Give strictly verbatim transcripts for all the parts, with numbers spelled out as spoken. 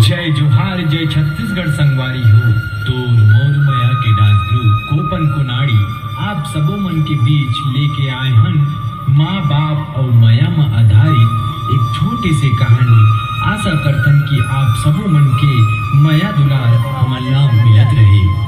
जय जोहार, जय छत्तीसगढ़ संगवारी हो। तोर मोर मया के डांस ग्रुप कोपन कोनाड़ी आप सबो मन के बीच लेके आए हन माँ बाप अउ मया म आधारित एक छोटे से कहानी। आशा करथन कि आप सबो मन के मया दुलार हमन ला मिलत रहे।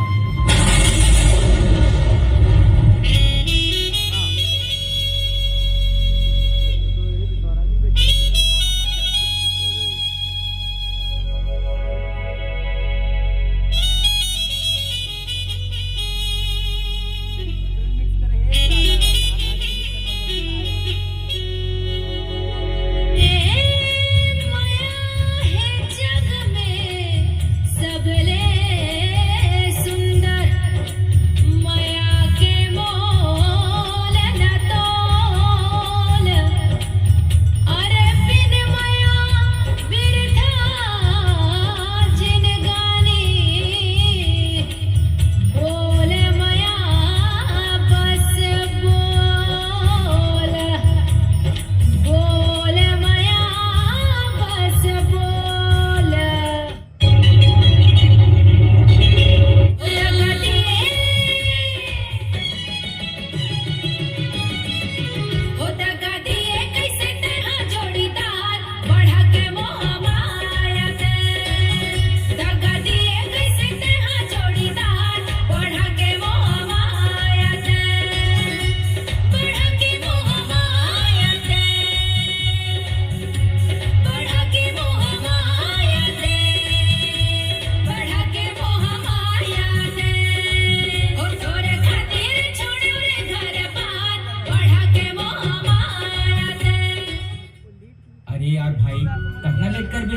अरे यार भाई, कतना लेट करबे?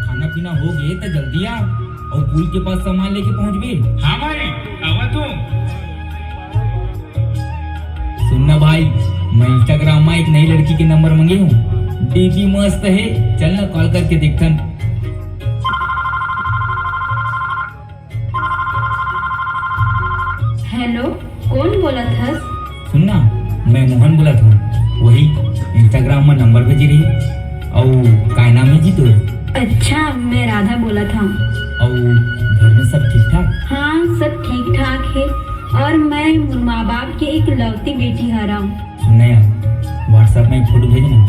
खाना पीना हो गे त जल्दी आ, अउ पुल के पास सामान लेके पहुंचबे। हाँ भाई, आवा तू। सुन ना भाई, मैं Instagram में एक नई लड़की के नंबर मंगे हूँ। डीपी मस्त है, चल ना कॉल करके देखथन। हेलो, कोन बोलत हस? सुन ना, मैं मोहन बोलत हूँ। वही Instagram में नंबर भेजे रही। अउ काय नाम है जी तोर? अच्छा, मैं राधा बोलत हूँ। अउ घर में सब ठीक ठाक? हाँ, सब ठीक ठाक है। और मैं मोर माँ बाप के इकलौती बेटी हरव। सुन ना यार, WhatsApp में एक फोटो भेज ना,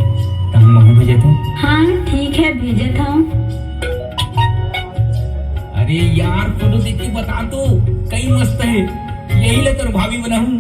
त हम महू भेजत हूँ। हाँ, ठीक है, भेजत हूँ। अरे यार, फोटो देख के बता तो, कई मस्त है। यही ले तोर भाभी बनाहूँ।